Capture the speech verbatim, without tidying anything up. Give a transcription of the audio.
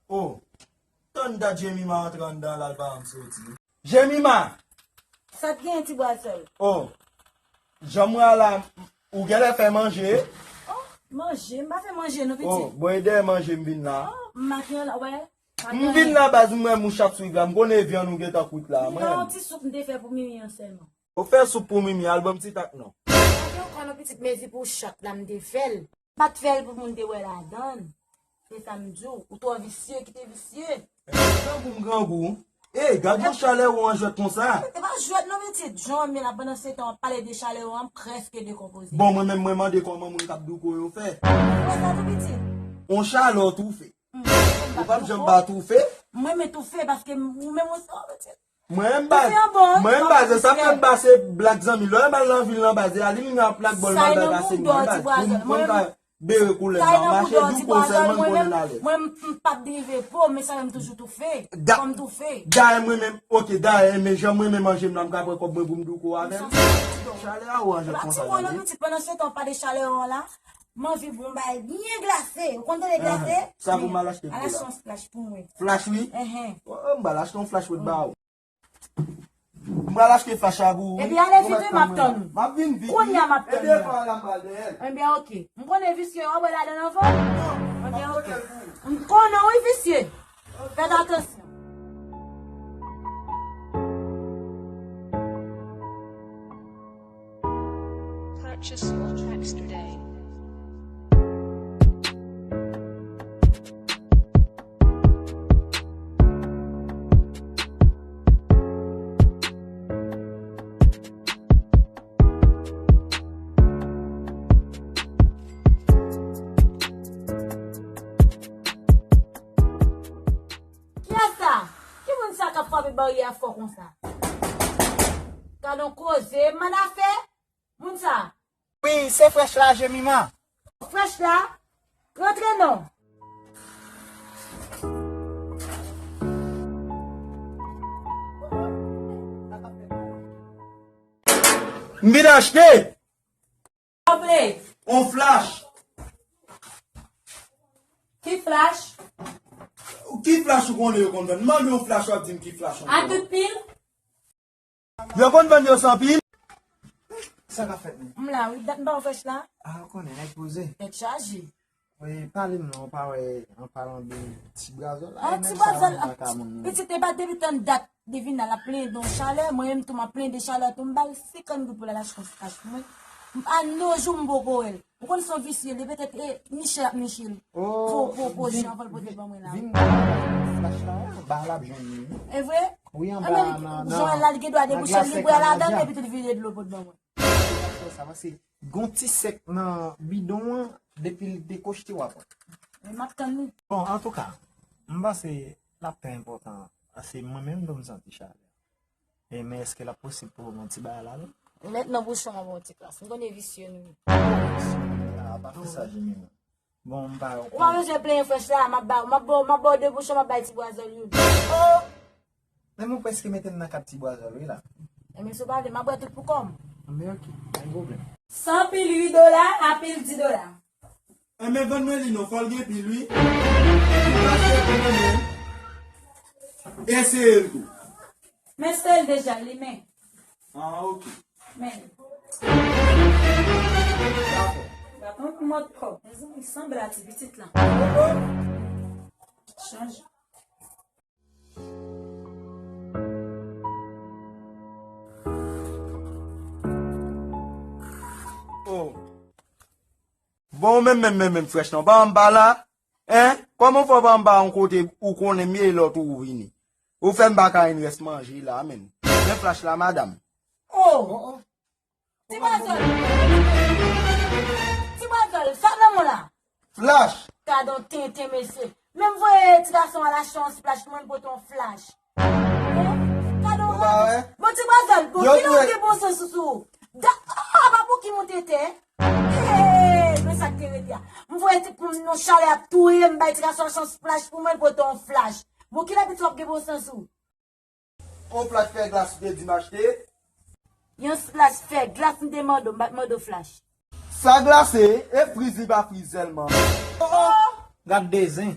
Oh, tann dat Jemima antre anndan la, l pa janm soti. Jemima! Sa t genyen, ti bwazèl? Oh, jan m wè a la, ou genlè fè manje? Oh, manje? M pa fè manje non, pitit. Oh, bon, e dèyè manje m vin la. Oh, m maten an la, wè. M vin la baz, m wè mouch ap swiv la, m konnen e vyann ou gentan kwit la. Non, ti soup m te fè pou Mimi an sèlman. Ou fè soup pou Mimi, al ban m ti tak non. Pa gen ankò non, pitit, mezi pou chat la m te fè l. M pa t fè l pou moun te wè ladan l. Se sa m di w, ou twò visye, kite visye. Grangou m grangou. Ey, gad yon chalè ou an jwèt konsa. E pa jwèt non, pitit. Jan w ap pandan se tan w ap pale de chalè ou an, m prèske dekonpoze. Bon, mwen menm, mwen mande kòman moun k ap douko yo fè. Ou wè sa tou, pitit? On chalè w toufe. Ou p ap janm pa toufe. Mwen renmen toufe paske ou menm ou se yon pitit. Mwen menm baz, mwen menm baz, e sa m fè m pase blak zanmi. Lè m al nan vil lan baz, e Aline nan plak bòl m al bay pase mwen baz. Pou m, pou m ka bere koulè m nan. Mache douko sèlman m konnen alèz. Mwen m p ap drive po, men sa m toujou toufe. Fò m toufe. Dayè mwen menm, ok, dayè, men jan mwen menm manje m nan, m ka pran kòb mwen pou m douko avè l. Chalè a ou an jwèt konsa. Ti mwen non, pitit, pandan se tan w pale chalè an la, m anvi bon bagay byen glase. Ou konn tande glase? Sa pou m al achte pou la. Al achte yon flash pou mwen. Flash wi? Enhen. Oh, m pral achte yon flash pou ba ou. M pral achte flash la pou ou. Epi ale vit wi, m ap tann ou. M ap vin vit wi. Kounye a m ap tann ou. E devan la m pral dèyè l. Ebyen, ok. M konnen visye, w ap wè ladan l ankò? Non, m ap pote l pou ou. M konnen w wi, visye. Fèt atansyon. Purchase your tracks today. Kiyès sa? Ki moun sa k ap frape baryè a fò konsa? Gad on koze, mann afè moun sa. Wi, se frèch la, Jemima. Frèch la? Rantre non. M vin achte. Sa w vle? On flash. Ki flash? Ki flash ou konnen yo konn vann? M mande yon flash, w ap di m ki flash ou konnen. A tout pil? Yo konn vann yo san pil. Sa k ap fèt menm? M la wi, dat m pa wè frèch la. A, ou konnen, nèg poze. Tèt chaje. Wi, pale m non, ou pa wè, an palan de ti bwazèl la, e menm sa moun pa ka moun. Pitit, e pa depi tann dat li vin la, l ap plenyen de yon chalè, mwen menm tou m ap plenyen de chalè tou, m ba l senkant goud pou l al achte yon flash pou mwen. M pa nan jou m poko wè l. Ou konn se yon visye li, petèt e niche l ap niche l. Po, po, po, jan fò l pote ban mwen la. Vin flash la, ba l ap jwenn li. E vre? Wi, anba nan, nan, jan l al gen dwa debouche l, li bwè ladan l, epi tou l vide dlo pot ban mwen. Sa, sa, se gon ti sèk nan bidon an, depi l dekochte w ap wè. Men m ap tann li. Bon, antouka, m panse l ap trè enpòtan, paske mwen menm tou m santi chalè. E men èske l ap posib pou w yon ti bagay la menm? Mèt nan bouchon an ba w ti kras. M konnen visye nou ye. A, pa fè sa, Jemima. Bon, m pa wè. Ou pa bezwen plenyen frèch la, m ap ba, m ap ba w, m ap ba w de bouchon, m ap bay ti bwazèl youn. Oh! Menm ou prèske mete m nan kad ti bwazèl wi la. Enben, si w pa vle, m ap bwè tout pou kò m. Enben, ok, pa gen pwoblèm. San pil uit dola, a pil dis dola. Enben, vann mwen li non, fò l gen pil wi. Eseye l tou. Men se l deja, li men. Ah, ok. Men. Dakò. Gad on mòd kòb. Mezanmi, sanble a ti pitit la. Chanje. Oh. Bon, menm, menm, menm, menm, frèch non. Pa anba la. Hein? Kòman w fè w pa anba yon kote ou konnen m ye lòt ou vini? Ou fè m pa ka jwenn rès manje la, menm. Men flash la, madanm. Oh! Ti bwazèl! Ti bwazèl, sa nan men w la? Flash! Gad on tenten, mesye. Menm voye ti gason al achte yon splash pou mwen, pote yon flash. Hein? Gad on... Ou pa wè? Bon, ti bwazèl, bon, kilè w gen bon sans sou ou? Da-, ah, pa pou ki moun tenten? Hey, men sa k te rete a. M voye ti pou m non chalè ap touye m, bay ti gason achte yon splash pou mwen, pote yon flash. Bon, kilè pitit w ap gen bon sans ou? On flash fè glas ou te di m achte. Yon splash fè glas m te mande w, m pa t mande w flash. Sa glase, e friz li pa friz sèlman. Oh, oh! Gad de zen.